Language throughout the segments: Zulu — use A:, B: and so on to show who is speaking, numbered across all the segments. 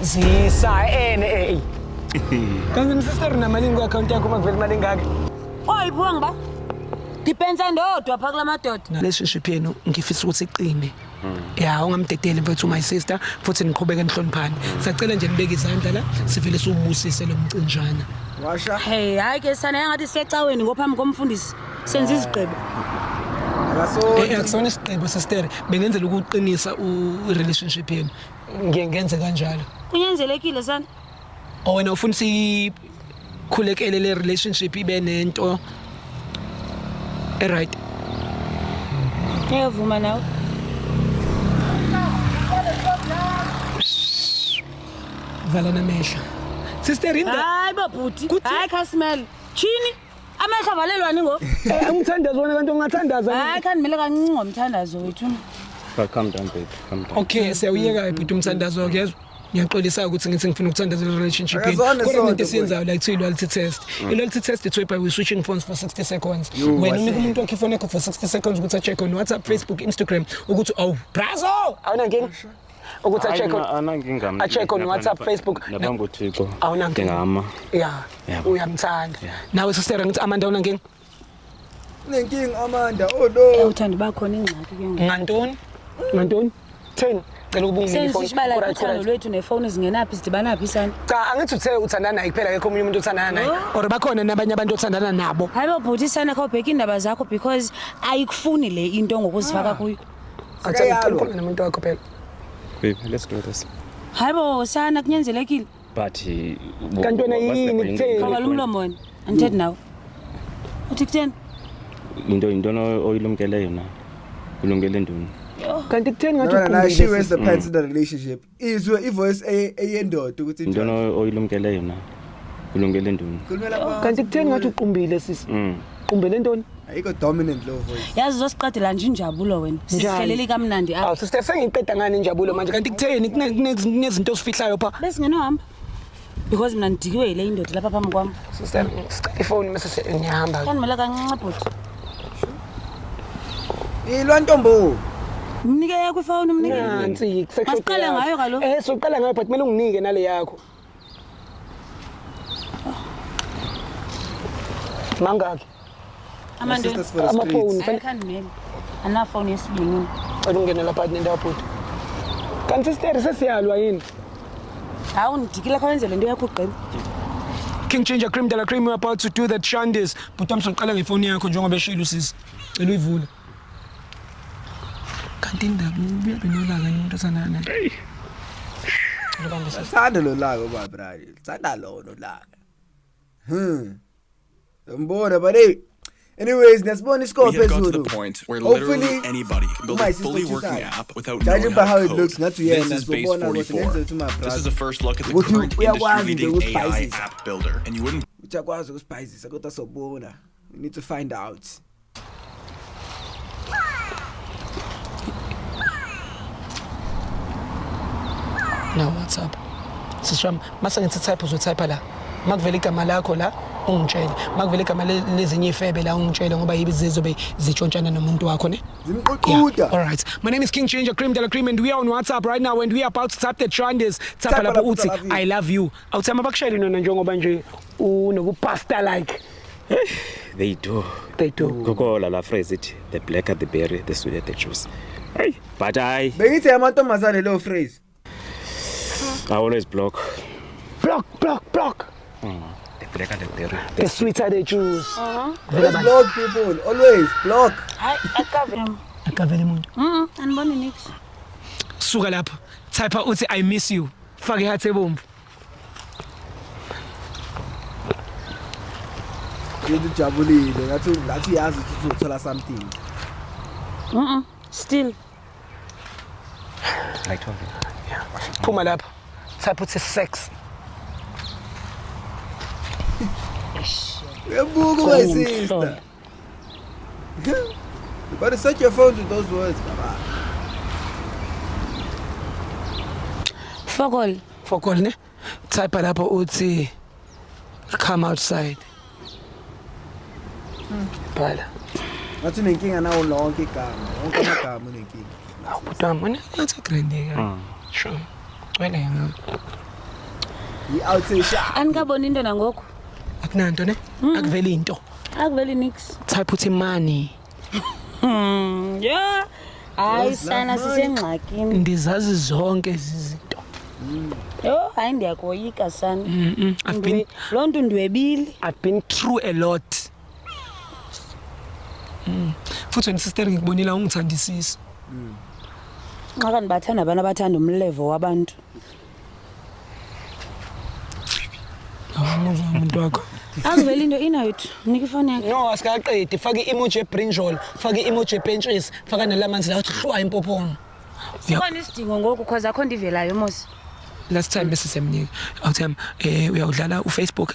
A: Zisa ene eh. Kanti sister unamalini ku-account yakho uma kuvela imali engaka?
B: Oyiphiwa ngiba? Ngipensa ndodwa pha kula madoda.
A: Relationship yenu ngifisa ukuthi iqine. Ya ungamdedeli mfethu my sister futhi niqhubeke nihloniphane. Sacela nje nibeke izandla la sivele siwubusise lo mcinjana.
C: Washa.
B: Hey, hayi ke sana yangathi sisecaweni ngophambi komfundisi. Senza izigqibo.
C: Akasonti.
A: Akusona isigqibo sister bengenzela ukuqinisa u-relationship yenu. Ngiye ngenze kanjalo.
B: Kunyanzelekile sana.
A: O wena ufuna sikhulekele le relationship ibe nento e-right.
B: Ngiyavuma nawe.
A: Vala namehlo. Sister in the
B: Hayi bo bhuti.
A: Kuthi-
B: Hayi khasimele. Chini. Amehlo avalelwani ngo?
A: Umthandazo wona kanti ungathandaza.
B: Hayi khandimele kancinci ngomthandazo wethu.
D: But calm down, babe. Calm down.
A: Okay, siyawuyeka bhuti umthandazo wakho Ngiyaxolisa ukuthi ngithi ngifuna ukuthandaza le relationship yenu.
C: Akazona
A: Kodwa
C: isonto,
A: into esiyenzayo la kuthiwa i-loyalty test. I-loyalty test it's whereby we switching phones for 60 seconds. Wena unika umuntu wakho ifoni yakho for 60 seconds ukuthi a-check on WhatsApp, Facebook, Instagram ukuthi awu brazo awunankinga ukuthi a-check on
D: Anankinga mna.
A: a-check on WhatsApp, Facebook.
D: Naphambi koThixo.
A: Awunankinga.
D: Ndingama.
A: Yeah.
D: Yabo.
A: Uyamthanda. Nawe sister ngithi Amanda awunankinga.
C: Unenkinga Amanda. Oh no.
B: Uthanda bakhona ingxaki ke ngoku.
A: Ngantoni? Ngantoni? 10. Cela ukuba unginike ifoni.
B: Senzisho
A: Alright,
B: uthando
A: alright.
B: lwethu nefoni zingenaphi zidibanaphi sana.
A: Cha angithi uthe uthandana naye kuphela akekho omunye umuntu othandana naye. Or bakhona nabanye abantu othandana nabo.
B: Hayi bo bhuti sana khawubheka iindaba zakho because ayikufuni le into ngokuzifaka kuyo.
A: Athi ngicela ukhulume nomuntu wakho phela.
D: Babe, let's do this.
B: Hayi bo sana kunyanzelekile.
D: But
A: Kanti wena
D: what's the
A: yini
D: point?
A: kutheni?
B: Vala umlomo wena. Andithethi nawe. Uthi kutheni?
D: Into oyilumkeleyo na? Ulumkele ntoni?
A: Kanti kutheni ngathi
C: No, no, she
A: uqumbile
C: wears
A: sisi?
C: the pants in the relationship. Izwe ivoice eyendoda ukuthi
D: Into oyilumkeleyo na? Ulumkele ntoni?
C: Khulumela phansi.
A: Kanti kutheni ngathi uqumbile sisi? Qumbele ntoni?
C: Ayikho dominant low voice.
B: Yazi uzosiqedela nje injabulo wena. Sisihleleli kamnandi apha.
A: Awu sister sengiqeda ngani injabulo manje kanti kutheni kunezinto osifihlayo pha?
B: Besingenohamba. Because mina ndidikiwe yile indoda lapha phambi kwam.
A: Sister sicela ifoni mase ngiyahamba.
B: Khandimele kancinci bhuti.
C: Ilwa ntombo.
B: Mnike yakho ifoni mnike.
A: Nansi
B: Masiqale ngayo kaloku.
A: Soqala ngayo but kumele unginike nale yakho. Mangaki?
B: Amandoni.
C: Sisters for the
A: Amafoni.
C: streets.
B: Hayi khandimele. Anafoni yesibini.
A: Cela ungene lapha nendawo bhuti. Kanti sister sesiyalwa yini?
B: Hawu ndidikile khawenze le nto yakho ugqiba.
A: King Ginger Cream de la Cream we're about to do the shandis. Bhuti wami soqala ngefoni yakho njengoba eshilo sisi. Cela uyivule. Kanti indaba ubuya benolaka umuntu othandana naye. Cela ubambe sisi.
C: Thanda lo laka baba brother. Thanda lona laka. Mbona but hey. Anyways, nasibona iscore
E: We have got to the
C: phezulu.
E: point where
C: Hopefully
E: literally anybody can build
C: my
E: a
C: sister
E: fully working
C: Chisai.
E: app without
C: Judging
E: knowing
C: by
E: how
C: how
E: to
C: it
E: code.
C: looks, ngathi uyena,
E: This is Base
C: sobona ukuthi
E: 44.
C: ngenzela ukuthi my
E: This is
C: brother.
E: the first look at the
C: Ukuthi
E: current
C: uyakwazi nje
E: industry-leading AI
C: ukusibhayizisa.
E: app builder, and you wouldn't
C: Uyakwazi ukusibhayizisa kodwa sobona. We need to find out.
A: No WhatsApp. Sisi wami mase ngithi type uzotype la. Makuvela igama lakho la ungitshele. Makuvela igama lezinye ifebe la ungitshele ngoba yibi zizobe zitshontshana nomuntu wakho ne.
C: Zimququda.
A: All right. My name is King Ginger Cream de la Cream and we are on WhatsApp right now and we are about to type the trenders. Type
C: Type
A: lapho
C: lapho
A: uthi
C: uthi, I love you.
A: I love you. Awuthama bakushayele nona njengoba nje unokupasta like
D: They do.
A: they do.
D: Kukho la phrase ithi the blacker the berry, the sweeter the juice. Hey, but I
C: Bengithi amantombazane lo phrase.
D: I always block.
A: Block block block.
D: The blacker the berry.
A: The sweeter the juice.
C: Always block people. Always block.
B: Hayi akavele.
A: Akavele umuntu.
B: Andiboni nix.
A: Suka lapha. Type uthi I miss you. Fake iheart ebomvu.
C: Yini ujabulile ngathi uyazi ukuthi uzothola something.
B: Still.
D: I told you.
A: Phuma lapha. Type uthi sex.
C: Uyabuka my sister. You better set your phone to those words, baba.
B: Fokol.
A: Fokol ne? Type lapho uthi come outside. Bhala.
C: Ngathi unenkinga nawo lonke igama. Wonke amagama unenkinga.
A: Awu bhuti wami, wena ngathi grand ke. Sure. Gcwele ngawo.
C: I-out sharp.
B: Andikaboni into nangoku.
A: Akunanto ne? Akuveli into.
B: Akuveli nix.
A: Type uthi money.
B: Yeah. Hayi
C: Yes,
B: sana
C: love money.
B: sisengxakini.
A: Ndizazi zonke ezi zinto.
B: Yho, hayi ndiyakoyika sana.
A: I've been
B: Loo nto ndwebile.
A: I've been through a lot. Futhi wena sister ngikubonile ungithandisisi.
B: Nxa kandibathanda abantu abathanda umlevo wabantu.
A: Awumuzwa umuntu wakho.
B: Akuveli into inayethu. Nika ifoni yakho.
A: No, asikaqedi. Faka i-emoji ebrinjol, faka i-emoji epentshisi, faka nalamanzi la uthi hlwa impophoma.
B: Sikhona isidingo ngoku cause akho nto ivelayo mos.
A: Last time bese semnika. Awutham eh uyawudlala uFacebook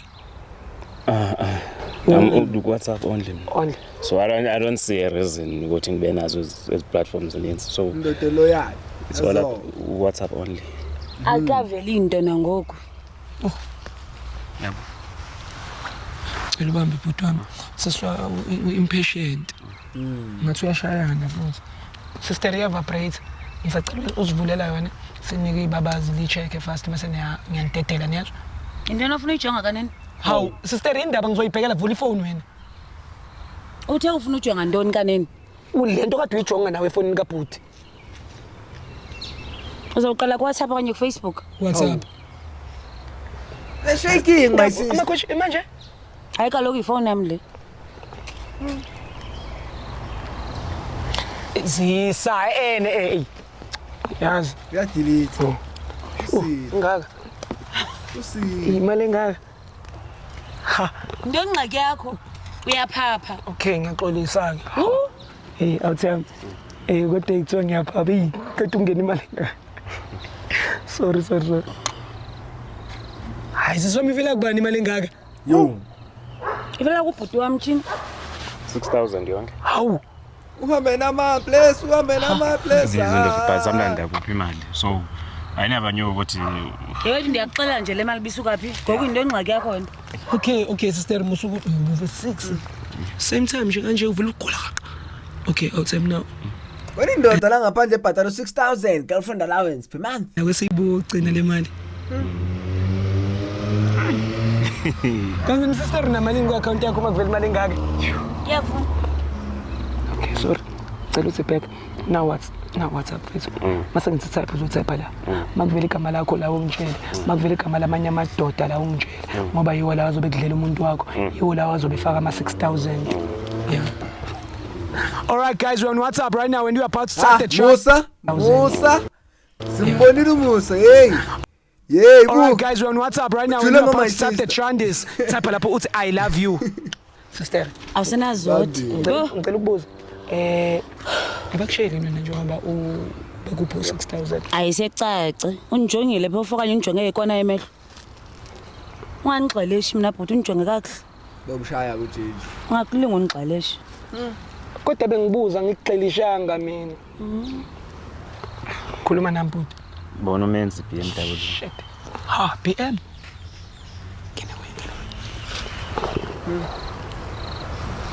D: I'm on WhatsApp only. mina.
A: only.
D: So I don't see a reason ukuthi ngibe nazo ezi platforms eninzi. So
C: Indoda loyal.
D: it's all up, WhatsApp only.
B: Akaveli into nangoku.
D: Yabo.
A: Cela ubambe bhuti wami. Siswa impatient. Ngathi uyashayana futhi. Sister iya vibrate. Ngisacela uzivulela yona sinike ibabazi li check fast mase ngiyanidedela niyazwa.
B: Into enofuna uyijonga kanene?
A: Hawu sister, indaba ngizoyibhekela, vula ifoni wena.
B: Uthe ufuna ujonga ntoni kanene?
A: Lento kade uyijonga nawe efonini kabhuti.
B: Uzawuqala kuWhatsApp okanye kuFacebook?
A: WhatsApp.
C: They're shaking, my sister.
A: Ama-question manje?
B: Hayi kaloku yifowuni yam le.
A: Zisa ene eh. Yazi.
C: Uyadelete. Usile.
A: Ngaka.
C: Usile.
A: Imali engaka. Ha,
B: Into engxaki yakho uyaphapha.
A: Okay, ngiyaxolisa ke. Hey, awuthemba. Eh kodwa kuthiwa ngiyaphapha. Eyi, kodwa ungena imali engaka. Sorry, sorry, sorry. Hayi siswami ivela kubani imali engaka?
C: Yo.
B: Ivela kubhuti wam tshini.
D: 6000 yonke.
A: Hawu.
C: Uhambe nama place, uhambe nama place.
D: Izinto but sometimes ndiyakupha imali. So I never knew ukuthi
B: Yewethu ndiyakuxelela nje le mali bisuka phi. Ngoku yinto engxaki yakho wena.
A: Okay, sister musuku move 6. Same time nje kanje uvela ugula kaka. Okay, awuthemba now.
C: Wena indoda la ngaphandle ebhadala 6000 girlfriend allowance per month.
A: Ake siyibuke ugcina le mali. Kanti sister unamalini ku-account yakho uma kuvela imali engaka?
B: Iyakufuna.
A: Okay, sorry. Cela uthi back. Now what? Now WhatsApp mfethu. Mase ngithi type uzotype la. Makuvela igama lakho la ungitshele. Makuvela igama lamanye amadoda la ungitshele. Ngoba yiwo la azobe kudlela umuntu wakho. Yiwo la azobe faka ama 6000. Yeah. All right guys, we're on WhatsApp right now and we're about to
C: Ah,
A: start the chat.
C: Musa, Musa. Simbonile uMusa, hey. Hey,
A: All right
C: buka.
A: guys, we're on WhatsApp right now and
C: Thula
A: we're
C: ngoma,
A: about
C: my
A: to start the
C: sister.
A: trendis. Type lapho uthi I love you. Sister,
B: Awusenazothi.
A: ngicela ngicela ukubuza. Abakushayeli mina njengoba u bekuphi u6000.
B: Ayisecace. Undijongile phofu okanye undijonge ikona yemehlo. Ungandixeleshi mna bhuti, undijonge kakuhle.
C: Bomshaya kuJinji.
B: Ungakulinga undixeleshi.
A: Kodwa bengibuza ngikuxelishanga mina. Khuluma nami bhuti.
D: Bona umenzi BMW.
A: Shit. Ha, BM. Ngene wena.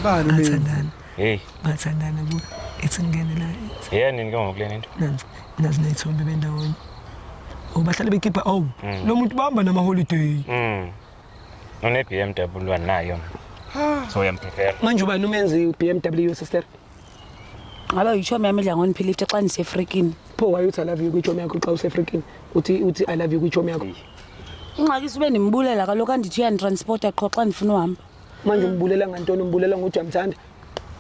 C: Bani umenzi?
A: Bathandana.
D: Hey,
A: Bathandana ku ethi ngene la.
D: yeah nini ke ngoku le nto?
A: Nansi nazi neyithombe bendawonye. Oh bahlale bekhipha oh lo muntu bahamba nama holiday.
D: Une BMW anayo. So uyamprefer.
A: Manje ubani umenzi BMW sister?
B: Ngabe yitshomi yam idla ngondipha ilift xa ndisefrikini.
A: Pho why uthi I love you kwichomi yakho xa usefrikini? Uthi I love you kwichomi yakho.
B: Ingxaki sube ndimbulela kaloku andithi uyanditransporta qho xa ndifuna uhamba.
A: Manje umbulela ngantoni? Umbulela ngokuthi uyamthanda?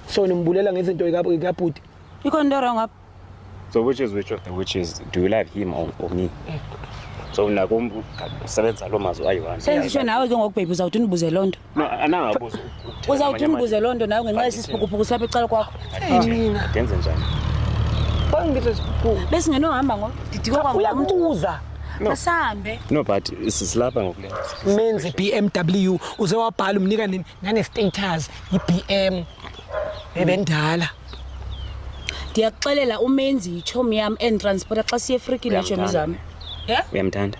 A: So nimbulela ngezinto zikabhuti.
B: Ikhona into wrong apha?
D: So which is which of the witches? Do you love him or me? So nako usebenza lo mazwi ayi-one.
B: Sendisitsho nawe ke ngoku baby uzawuthi undibuze loo nto.
D: No, anangabuza.
B: Uzawuthi undibuze loo nto nawe ngenxa yesisiphukuphuku silapha ecala kwakho.
A: Mina.
D: Ndenze njani?
A: Bangibiza isiphukuphuku.
B: Besingenohamba ngoku. Ndidikwe kwangumntu.
A: Uyakubuza.
B: Asambe.
D: No, but sisilapha ngokule.
A: Menzi BMW uze wabhala umnika nane status iBM ebendala.
B: Ndiyakuxelela umenzi yitshomi yam enditransporta xa siye efrikini neetshomi zam.
D: Uyamthanda?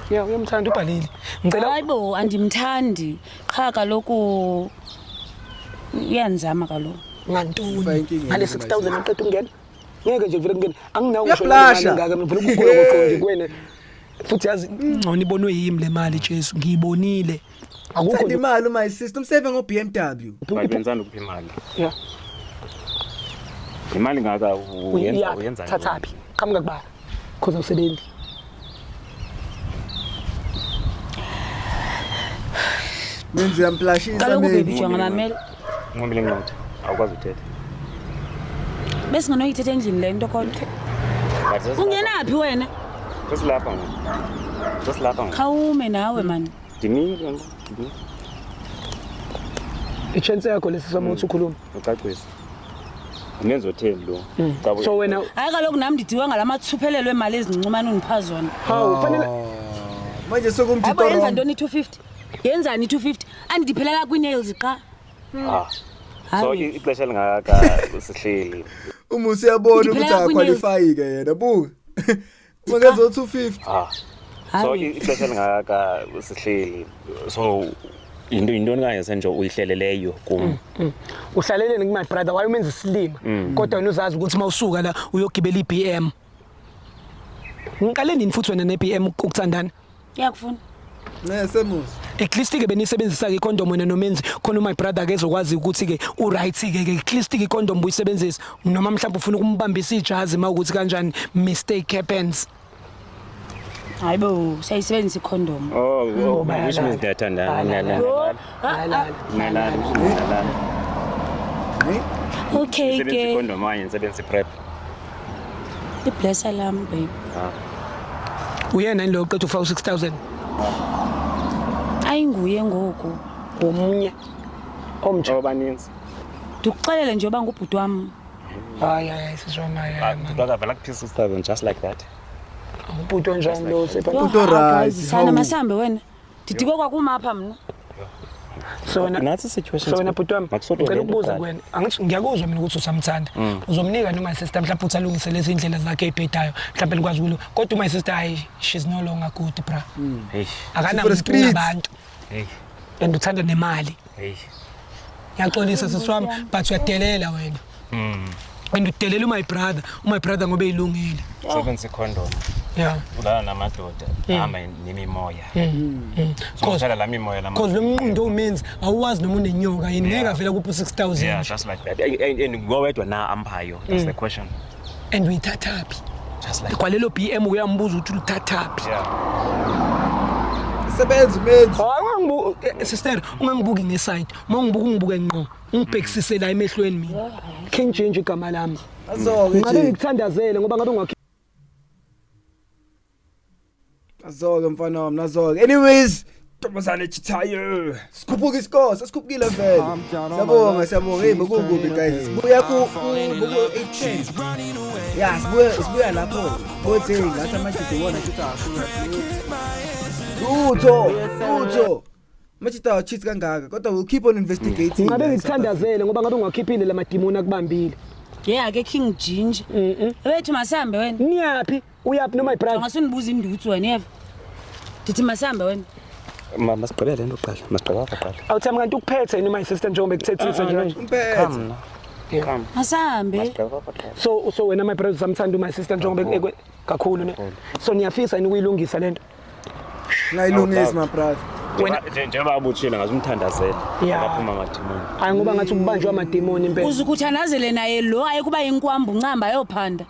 A: Yeah, uyamthanda ubhalile. Ngicela
B: Hayi bo, andimthandi. Qha kaloku uyandizama kaloku.
A: Ngantoni?
C: Ufake inkinga
A: Ngale
C: yini, my
A: 6000 aqeda ukungena. Ngeke nje vele kungena. Anginawo ngisho
C: Uyablasha.
A: imali engaka mina vele ukugula koqo nje kuwena. Futhi yazi ngcono ibonwe yimi le mali, Jesu, ngiyibonile. Akukho
C: Thanda
A: nje.
C: imali my sister, umseve ngo BMW.
D: But benzani ukupha imali?
A: Yeah.
D: Imali ngaka uyenza
A: Uyaphi?
D: uyenza.
A: Thathaphi? Qhamuka kubani? Cause awusebenzi.
C: Menzi uyamplashisa
B: Kaloku baby
C: menzi.
B: jonga, mamela.
D: Nqomile incwadi. Awukwazi uthetha.
B: Besingenoyithetha endlini le nto kodwa.
D: But sesilapha-
B: Ungenaphi wena?
D: Sesilapha ngoku. Sesilapha ngoku.
B: Khawume nawe mani.
D: Ndimile ngoku. Ndimile.
A: I-chance yakho lesi sami ukuthi ukhulume.
D: Ucacise. Umenzi otheni lo? Cabu-
A: So wena
B: Hayi kaloku nami ndidiwe ngala mathuphelelo emali ezincumane undipha zona.
A: hawu fanele
C: Manje sokumthi
B: Hayibo, yenza
C: toro.
B: ntoni i-250? Yenzani i-250? Andidiphelela kwii-nails qha.
D: Ah. So
B: Hayi.
D: ixesha elingaka sihleli.
C: Umusa uyabona ukuthi
B: Ngiphelela kwineli.
C: akaqualify ke yena, buka. Makezo 250.
D: Ah. So
B: Hayi.
D: ixesha elingaka sihleli. So into yintoni kanye senje uyihleleleyo kum?
A: Uhlaleleni ku my brother? Why umenza isilima? Kodwa wena uzazi ukuthi mawusuka la uyogibela iBM. Ngiqale nini futhi wena neBM ukuthandana?
B: Iyakufuna.
C: Ne semusa.
A: At least ke benisebenzisa ke icondom wena nomenzi khona my brother ke ezokwazi ukuthi ke u right ke at least ke icondom buyisebenzisa, noma mhlawumbe ufuna ukumbambisa ijazi mawukuthi kanjani mistake happens.
B: Hayi bo, siyayisebenzisa ikhondom.
D: Oh,
A: bayalala.
D: which means ndiyathandana.
A: Bayalala.
D: Nalala. Nalala. Nalala.
C: Ne?
B: Okay
D: Nisebenzisa
B: ke.
D: icondom okanye nisebenzisa i-prep.
B: Iblessa lam baby.
A: Uyena yini lo oqeda ufaka u6000?
B: Ayinguye ngoku.
A: Omunye omtsha.
D: Oh, baninzi.
B: Ndikuxelele nje uba ngubhuti wam.
A: Hayi hayi, siswami, hayi hayi, man.
D: Bakavela kuphisa 6,000 just like that.
A: Ubhuti onjani lo sepha?
B: Yho,
C: Ubhuti
B: hayi,
C: oright,
B: guys, sana
C: hawu.
B: masihambe wena. Ndidikwe kwakumapha mna.
A: So wena
D: Natsi situation.
A: So wena bhuti wami,
D: Makusodwa
A: ngicela
D: le nto
A: ukubuza
D: kuqala.
A: kuwena. Angithi ngiyakuzwa mina ukuthi usamthanda. Uzomnika noma sister mhlawumbe uthi alungise lezi indlela zakhe ezibhedayo, mhlawumbe likwazi ukulo. Kodwa my sister, hayi, she's no longer good, bra.
D: Hey.
C: For the
A: Akanamuntu
C: streets.
A: nabantu
D: Hey.
A: and uthanda nemali.
D: Hey.
A: Ngiyaxolisa sisi wami, but uyadelela wena. And udelela my brother, my brother ngoba eyilungile.
D: Sebenzisa icondom.
A: Yeah.
D: Ulala namadoda, hamba nemimoya. So
A: Cause
D: uhlala la mimoya lama.
A: Cause lo mnqundo umenzi awuwazi noma unenyoka yini, ngeke avela kuphi 6000.
D: Yeah, just like that. And ngowedwa na amphayo. That's the question.
A: And uyithathaphi?
D: Just like
A: Kwalelo BM uyambuza ukuthi ulithathaphi.
D: Yeah.
C: Sebenza menzi.
A: Hayi, ungangibuki sister, ungangibuki ngeside. Uma ungibuka ungibuke ngqo. Ungibhekisise la emehlweni mina. King Ginger igama lami.
C: Azoke
A: Ngabe
C: nje.
A: ngikuthandazele ngoba ngabe ngwakhe
C: Azoke mfana wami, nazoke. Anyways, ntombazane chithayo. Sikhuphuka isikole, sesikhuphukile vele. Siyabonga, siyabonga. Hey, bekukubi guys. Sibuya ku 810. Yeah, sibuya lapho. Bothi ngathi amajidi wona chitha kakhulu. Lutho, lutho. Majita cheat kangaka kodwa we'll keep on investigating.
A: Ngabe
C: Guys.
A: ngikuthandazele ngoba ngabe ngwakhiphile lamadimoni akubambile.
B: Ye ake King Ginger. Wethu masihambe wena.
A: Niyaphi? Uyaphi noma brother?
B: Ungasundibuza indutsu wena yeva. Ndithi masihambe wena.
D: Masigqibele lento kuqala. Masigqibe apha kuqala.
A: Awuthami kanti ukuphethe yini my sister njengoba ekuthethisa nje manje?
C: Umphethe.
D: Come na. Come.
B: Masihambe.
D: Masigqibe apha kuqala.
A: So wena my brother usamthanda my sister njengoba kakhulu ne. So niyafisa yini ukuyilungisa lento?
C: Ngayilungisi my brother.
A: Wena-
D: Njengoba abutshile ngazumthandazela.
A: Yeah.
D: Akaphuma amadimoni.
A: Hayi ngoba ngathi ukubanjwa amadimoni impela.
B: Uzukuthandazele naye lo ayekuba yinkwambu ncamba ayophanda.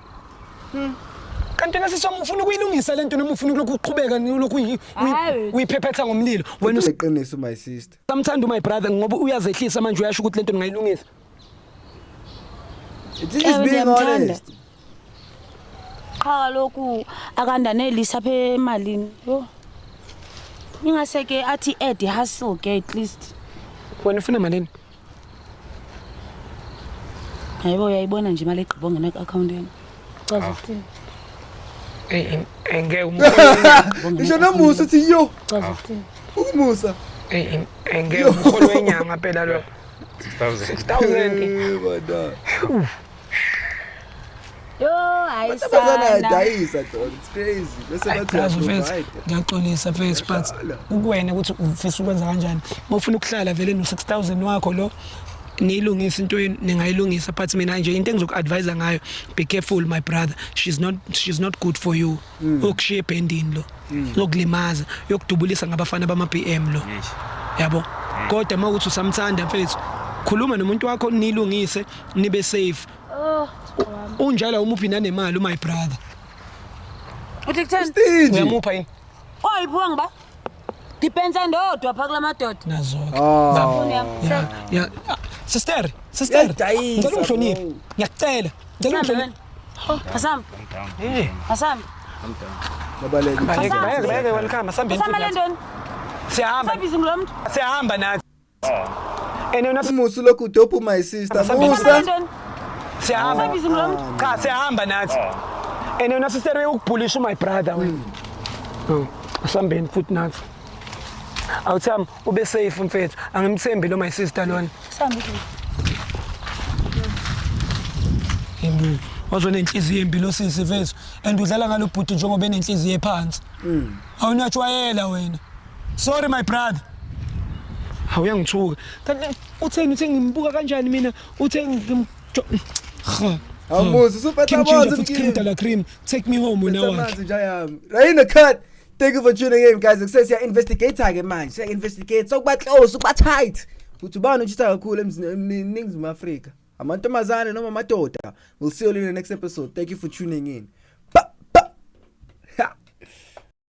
A: Kanti wena sisi wami ufuna ukuyilungisa lento noma ufuna ukulokhu uqhubeka ulokhu
B: Hayi.
A: uyiphephetha ngomlilo? Wena
C: Iqiniso my sister.
A: usamthanda my brother ngoba uyazehlisa manje uyasho ukuthi lento ngingayilungisa.
C: It is
B: Ewe,
C: being
B: ndiyamthanda.
C: honest.
B: Qha kaloku akandanelisi apha emalini. Yho. Ingase ke athi add hustle ke at least.
A: Wena ufuna malini?
B: Hayibo, uyayibona nje imali egqiba ongena kwi-akhawunti yam. Chaza ukuthini?
A: Eh ngeke umkholo
C: Ngisho nomusa uthi yo,
B: Chaza ukuthini?
C: umusa.
A: eh ngeke umkholo wenyanga phela lo.
D: 6000.
A: 6000.
C: Eh, bana.
B: Yho, hayi
C: Abazana
B: sana.
C: ayadayisa dog. It's crazy. Bese
A: Hayi,
C: bathi
A: brazo mfethu,
C: uyaprovide.
A: ngiyaxolisa mfethu, but kukuwena ukuthi ufisa ukwenza kanjani. Uma ufuna ukuhlala vele no-6000 wakho lo, Niyilungise into yenu, ningayilungisa, but mina nje into engizoku-advise ngayo, be careful, my brother, she's not good for you. Ukushiya ebhendini lo, yokulimaza, yokudubulisa ngabafana bama-BM lo, yabo. Kodwa uma uthi usamthanda, mfethu, khuluma nomuntu wakho, nilungise, nibe safe.
B: Oh.
A: Unjalo umuphi nanemali, my brother?
B: Uthi kutheni?
C: Stingy.
A: Uyamupha yini?
B: Oh, iphiwa ngiba. Ndipensa ndodwa phaa kula madoda.
A: Nazo-ke.
C: Ah.
B: Foni yam.
A: Ya, ya. Ah, sister, sister,
C: Uyadayisa,
A: ngicela ungihloniphe.
C: bro.
A: Ngiyakucela, ngicela
B: Asambe
A: ungihloniphe.
B: wena. Asambe.
A: Eh.
B: Asambe.
C: Babaleke.
A: Bayeke, bayeke, bayeke, welcome, asambeni.
B: Asambe le ntoni?
A: Siyahamba.
B: Usabhizi ngulo mntu?
A: Siyahamba nathi and yona.
C: Musa lokhu udope my sister.
A: Asambe.
B: Asambe le
C: Musa.
B: ntoni?
A: Siyahamba.
B: Usabhizi ngulo mntu?
A: Cha, siyahamba nathi and yona, sister, uyokubhulisha my brother wena. Oh, asambeni futhi nathi. Awuthami, ube safe, mfethu, angimthembi lo my sister lona.
B: Asambe.
A: Yebo, wazonenhliziyo embi lo sisi, mfethu, and udlala ngalo bhuti njengoba enenhliziyo ephansi. Awunajwayela wena. Sorry, my brother. Awuyangithuka. Kanti utheni? Uthe ngimbuka kanjani mina? Uthe ngim Ha.
C: Awumusa usuphethe
A: King Ginger
C: amanzi.
A: futhi cream de la cream. Take me home wena wakhe.
C: Amanzi nje yami. Right in the cut. Thank you for tuning in, guys. Kusese siya investigate ke manje. Siya investigate. Sokuba close, ukuba tight. Futhi ubani uchitha kakhulu eNingizimu Afrika? Amantombazane noma amadoda? We'll see you in the next episode. Thank you for tuning in.